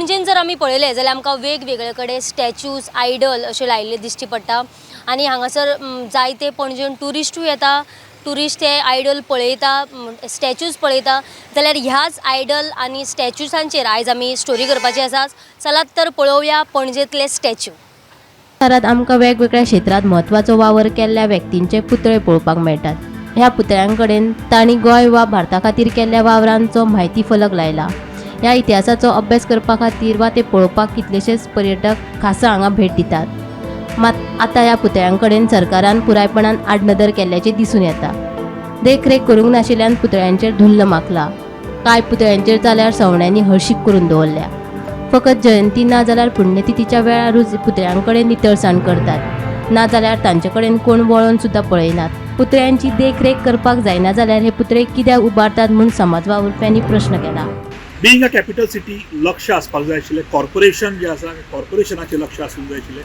पणजेन जर आमी पळयलें जाल्यार आमकां वेगवेगळे कडेन स्टॅच्यूज, आयडल अशे लायिल्ले दिश्टी पडटा आनी हांगासर जायते पणजेन ट्युरिस्टूय येता. ट्युरिस्ट ते आयडल पळयता, स्टॅच्यूज पळयता. जाल्यार ह्याच आयडल आनी स्टॅच्यूजांचेर आयज आमी स्टोरी करपाची आसा. चलात तर पळोवया पणजेंतले स्टॅच्यू. संवसारांत आमकां वेगवेगळ्या क्षेत्रांत म्हत्वाचो वावर केल्ल्या व्यक्तींचे पुतळे पळोवपाक मेळटात. ह्या पुतळ्यां कडेन तांणी गोंय वा भारता खातीर केल्ल्या वावरांचो म्हायती फलक लायला. ह्या इतिहासाचो अभ्यास करपा खातीर वा ते पळोवपाक कितलेशेच पर्यटक खासा हांगा भेट दितात. मात आतां ह्या पुतळ्यां कडेन सरकारान पुरायपणान आडनदर केल्ल्याचें दिसून येता. देखरेख करूंक नाशिल्ल्यान पुतळ्यांचेर धुल्ल माखला. कांय पुतळ्यांचेर जाल्यार सवण्यांनी हळशीक करून दवरल्या. फकत जयंती ना जाल्यार पुण्यतिथीच्या वेळारूच पुतळ्यां कडेन नितळसाण करतात, ना जाल्यार तांचे कडेन कोण वळोवन सुद्दां पळयनात. पुतळ्यांची देखरेख करपाक जायना जाल्यार हे पुतळे कित्याक उबारतात म्हूण समाज वावुरप्यांनी प्रश्न केला. बिंग अ कॅपिटल सिटी लक्ष आसपाक जाय आशिल्लें. कॉर्पोरेशन जें आसा, कॉर्पोरेशनाचें लक्ष आसूंक जाय आशिल्लें.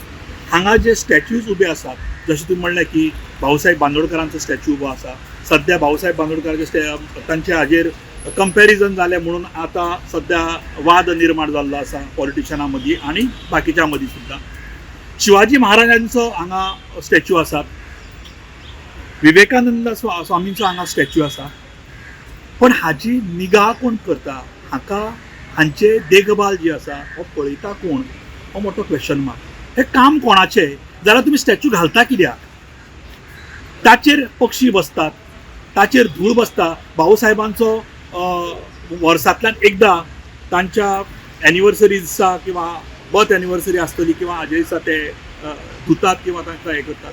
हांगा जे स्टॅच्यूज उबे आसात, जशें तुमी म्हणलें की भाऊसाहेब बांदोडकरांचो स्टॅच्यू उबो आसा. सद्या भाऊसाहेब बांदोडकराचे तांचे हाजेर कंपॅरिजन जालें म्हणून आतां सद्या वाद निर्माण जाल्लो आसा पॉलिटिशनां मदीं आनी बाकीच्या मदीं सुद्दां. शिवाजी महाराजांचो हांगा स्टॅच्यू आसात, विवेकानंद स्वामींचो हांगा स्टॅच्यू आसा, पण हाजी निगा कोण करता, हाका हांचे देखभाल जी आसा हो पळयता कोण, हो मोठो क्वेश्चन मार्क. हें काम कोणाचें? जाल्यार तुमी स्टॅच्यू घालता कित्याक? ताचेर पक्षी बसतात, ताचेर धूळ बसता. भाऊसाहेबांचो वर्सांतल्यान एकदां तांच्या एनिवर्सरी दिसा किंवा बर्थ एनिवर्सरी आसतली किंवा हाजे दिसा ते धुतात किंवा तांकां हें करतात.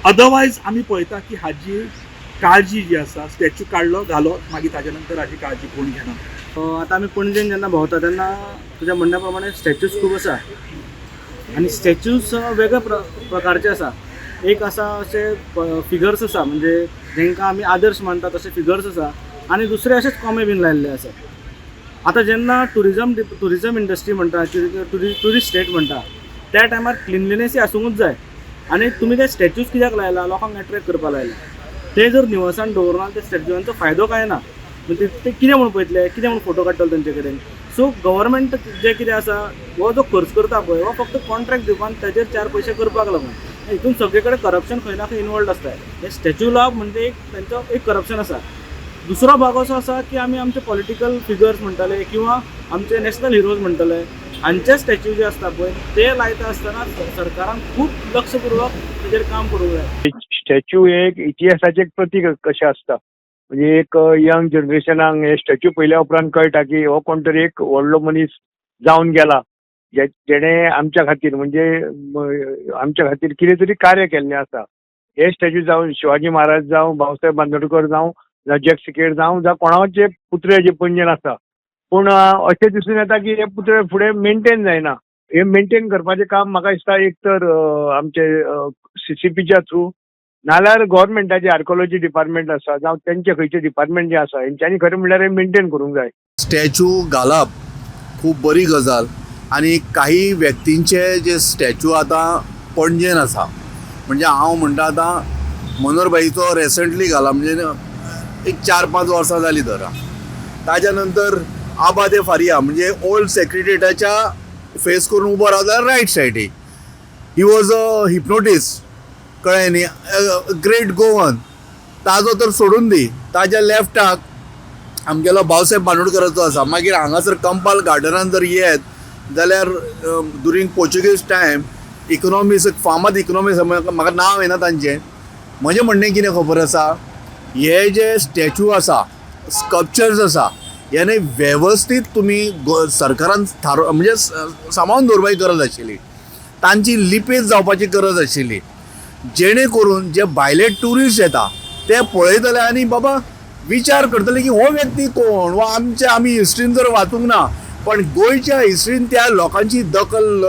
अदरवायज आमी पळयता की हाजी काळजी जी आसा, स्टॅच्यू काडलो, घालो, मागीर ताजे नंतर हाजी काळजी कोण घेना. आतां आमी पणजेन जेन्ना भोंवता तेन्ना तुज्या म्हणण्या प्रमाणे स्टॅच्यूज खूब आसा आनी स्टॅच्यूज वेगळ्या प्रकारचे आसा. एक आसा अशे फिगर्स आसा, म्हणजे जेंकां आमी आदर्श मानता तशे फिगर्स आसा आनी दुसरे अशेच कोमे बीन लायल्ले आसा. आतां जेन्ना ट्युरिजम इंडस्ट्री म्हणटा, ट्युरिस्ट स्टेट म्हणटा, त्या टायमार क्लिनलिनेसूय आसूंकूच जाय. आनी तुमी ते स्टॅच्यूज कित्याक लायला? लोकांक एट्रेक्ट करपाक लायला. ते जर निवळसाण दवरना, त्या स्टॅच्यूंचो फायदो कांय ना. म्हणजे ते कितें म्हूण पळयतले, कितें म्हूण फोटो काडटले तेंचे कडेन? सो गव्हर्मेंट जें कितें आसा, हो जो खर्च करता पळय, हो फक्त कॉन्ट्रॅक्ट दिवपाक आनी ताजेर चार पयशे करपाक लागून. हितून सगळे कडेन करप्शन खंय ना खंय इनवॉल्ड आसता. हे स्टॅच्यू लावप म्हणजे एक तेंचो एक करप्शन आसा. दुसरो भाग असो आसा की आमी आमचे पॉलिटिकल फिगर्स म्हणटाले किंवा आमचे नॅशनल हिरोज म्हणटले, हांचे स्टॅच्यू जे आसता पळय, ते लायता आसतना सरकारान खूब लक्षपूर्वक तेजेर काम करूंक जाय. स्टॅच्यू हे एक इतिहासाचें एक प्रतीक कशें आसता. म्हणजे एक यंग जनरेशनाक हे स्टॅच्यू पळयल्या उपरांत कळटा की हो कोण तरी एक व्हडलो मनीस जावन गेला, जेणे आमच्या खातीर, म्हणजे आमच्या खातीर कितें तरी कार्य केल्लें आसा. हे स्टॅच्यू जावं शिवाजी महाराज जावं, भाऊसाहेब बांदोडकर जावं, जावं जॅक सिकेर जावं, जावं कोणाचे पुतळे जे पणजेन आसा. पूण अशें दिसून येता की हे पुतळे फुडें मेनटेन जायना. हे मेनटेन करपाचें काम म्हाका दिसता एक तर आमचे सीसीपीच्या थ्रू, नाल्यार गव्हर्मेंटाचे आर्कोलॉजी डिपार्टमेंट आसा, जावं तेंचे खंयचे डिपार्टमेंट जे आसा, हेंच्यांनी खरें म्हणल्यार हे मेनटेन करूंक जाय. स्टॅच्यू घालप खूब बरी गजाल आनी काही व्यक्तींचे जे स्टॅच्यू आतां पणजेन आसा, म्हणजे हांव म्हणटा आतां मनोहरभाईचो रेसंटली घाला, म्हणजे एक 4-5 वर्सां जालीं धरा. ताज्या नंतर आबा दे फारिया, म्हणजे ओल्ड सेक्रेटेरिएटाच्या फेस करून उबो रावता रायट सायडीक, he was a hypnotist, कळ्ळें न्ही, ग्रेट गोवन. ताजो तर सोडून दी. ताज्या लेफ्टाक आमगेलो भाऊसाहेब बांदोडकराचो आसा. मागीर हांगासर कंपाल गार्डनान जर येत जाल्यार दुरींग पोर्चुगीज टायम इकॉनॉमिस्ट, फामाद इकॉनॉमिस्ट, म्हाका नांव येना तांचें. म्हजें म्हणणें कितें खबर आसा, हे जे स्टॅच्यू आसा, स्कल्पचर्स आसा, याने वेवस्थीत तुमी सरकारान थारो म्हणजे सांबाळून दवरपाची गरज आशिल्ली, तांची लिपेज जावपाची गरज आशिल्ली, जेणे करून जे भायले ट्युरिस्ट येता ते पळयतले आनी बाबा विचार करतले की हो व्यक्ती कोण, वा आमचे आमी हिस्ट्रीन जर वाचूंक ना पण गोंयच्या हिस्ट्रीन त्या लोकांची दखल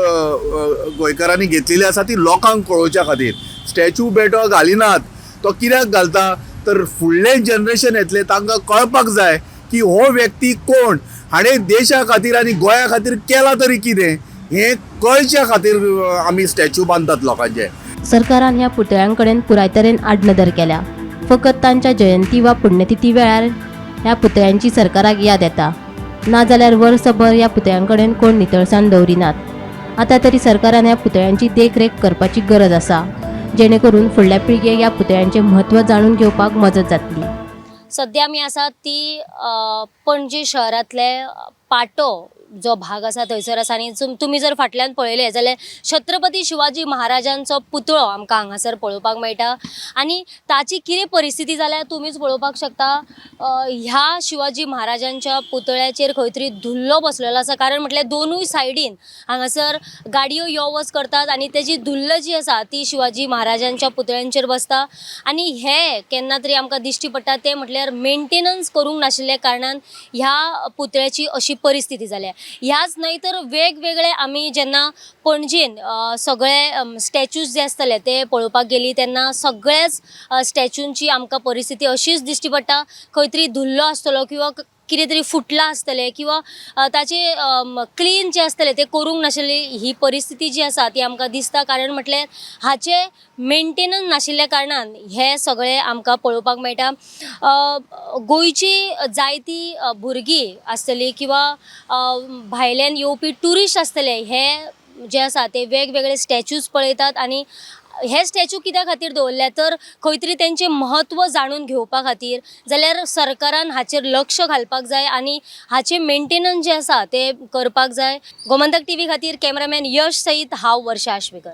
गोंयकारांनी घेतलेली आसा, ती लोकांक कळोवच्या खातीर स्टॅच्यू बेटो घालिनात. तो कित्याक घालता तर फुडलें जनरेशन येतलें तांकां कळपाक जाय की हो व्यक्ती कोण, हाणें देशा खातीर आनी गोंया खातीर केलां तरी कितें, हें कळच्या खातीर आमी स्टॅच्यू बांदतात लोकांचे. सरकारान ह्या पुतळ्यां कडेन पुराय तरेन आडनदर केल्या. फकत तांच्या जयंती वा पुण्यतिथी वेळार ह्या पुतळ्यांची सरकाराक याद येता. नाजाल्यार वर्सभर ह्या पुतळ्यां कडेन कोण नितळसाण दवरिनात. आतां तरी सरकारान ह्या पुतळ्यांची देखरेख करपाची गरज आसा, जेणे करून फुडल्या पिळगेक ह्या पुतळ्यांचें म्हत्व जाणून घेवपाक मजत जातली. सद्या आमी आसात ती पणजी शहरांतले पाटो जो भाग आसा थंयसर आसा आनी तुमी जर फाटल्यान पळयलें जाल्यार छत्रपती शिवाजी महाराजांचो पुतळो आमकां हांगासर पळोवपाक मेळटा आनी ताची कितें परिस्थिती जाल्या तुमीच पळोवपाक शकता. ह्या शिवाजी महाराजांच्या पुतळ्याचेर खंय तरी धुल्लो बसलेलो आसा, कारण म्हटल्यार दोनूय सायडीन हांगासर गाडयो यो वच करतात आनी तेजी धुल्ल जी आसा ती शिवाजी महाराजांच्या पुतळ्यांचेर बसता आनी हे केन्ना तरी आमकां दिश्टी पडटा तें म्हटल्यार मेंटेनन्स करूंक नाशिल्ल्या कारणान ह्या पुतळ्याची अशी परिस्थिती जाल्या. ह्याच न्हय तर वेगवेगळे आमी जेन्ना पणजेन सगळे स्टॅच्यूज जे आसतले ते पळोवपाक गेली तेन्ना सगळ्याच स्टॅच्यूंची आमकां परिस्थिती अशीच दिश्टी पडटा. खंय तरी धुल्लो आसतलो किंवा कितें तरी फुटलां आसतलें किंवा ताचे क्लीन जें आसतलें तें करूंक नाशिल्ली ही परिस्थिती जी आसा ती आमकां दिसता, कारण म्हटल्यार हाचें मेंटेनन्स नाशिल्ल्या कारणान हें सगळें आमकां पळोवपाक मेळटा. गोंयची जायती भुरगीं आसतलीं किंवा भायल्यान येवपी ट्युरिस्ट आसतले हे जे आसा ते वेगवेगळे स्टॅच्यूज पळयतात आनी हे स्टॅच्यू कित्या खातीर दवरल्या तर खंय तरी तेंचें म्हत्व जाणून घेवपा खातीर, जाल्यार सरकारान हाचेर लक्ष घालपाक जाय आनी हाचें मेंटेनन्स जें आसा तें करपाक जाय. गोमंतक टीव्ही खातीर कॅमेरामॅन यश सयत हांव वर्षा आश्वेकर.